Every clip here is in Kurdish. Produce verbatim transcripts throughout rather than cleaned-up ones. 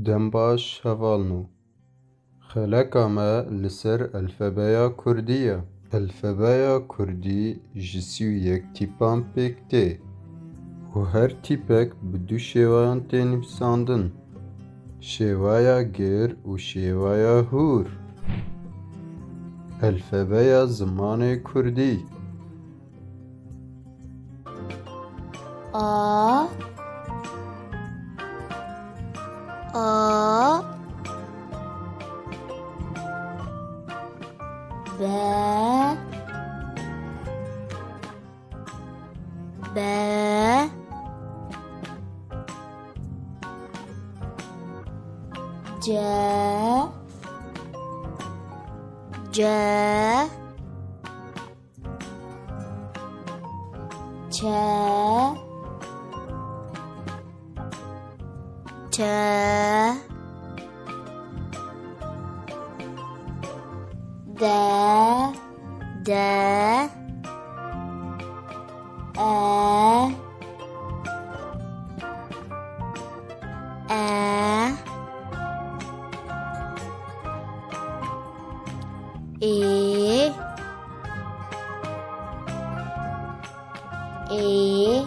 Dem baş hevalno. Xeleka me li ser elfebeya kurdî ye. Elfebeya kurdî ji sî û yek tîpan pêk tê û her tîpek bi du şêwayan tê nivîsandin. Şêwaya gir û şêwaya hûr. Elfebeya zimanê kurdî. A, A, B, B, C, C, Ç, Ç, D, D, E, E, Ê, Ê,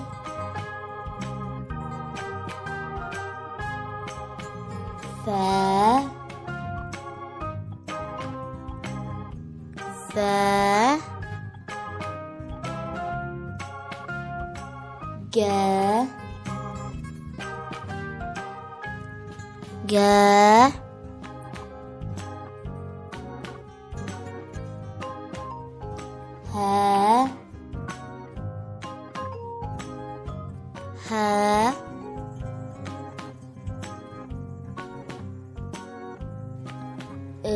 F, F, G, G, H, H, I,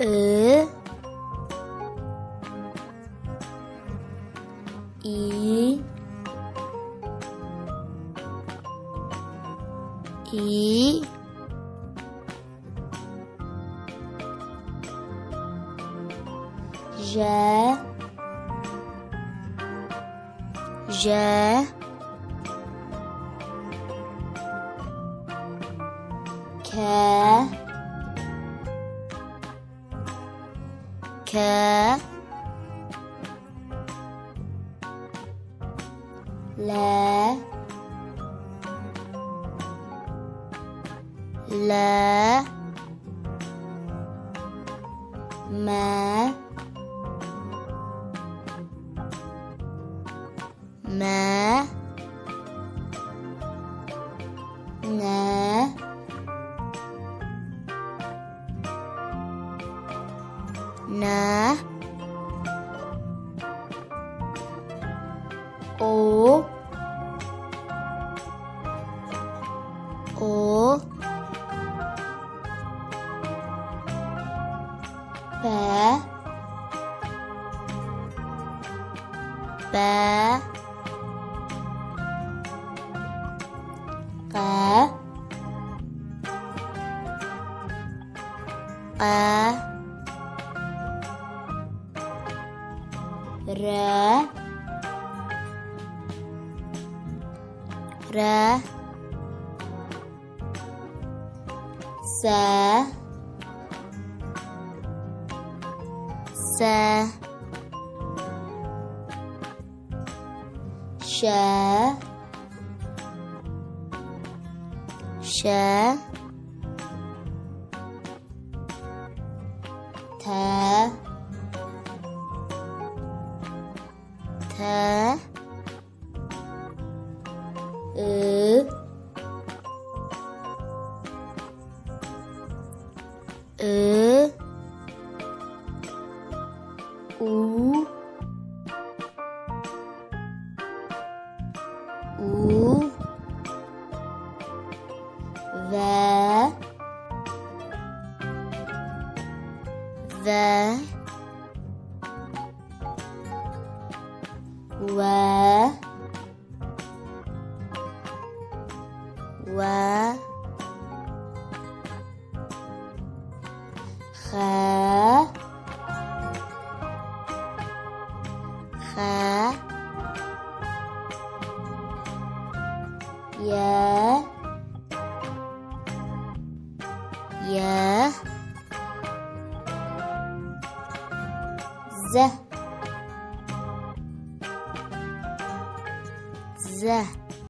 I, İ, İ, J, J, K, K, L, L, M, M, N, N, O, O, P, P, Q, Q, R, R, S, S, Ş, Ş, T, T, I, I, U, U, V, V, W, W, X, X, Y, Y, Z, Z.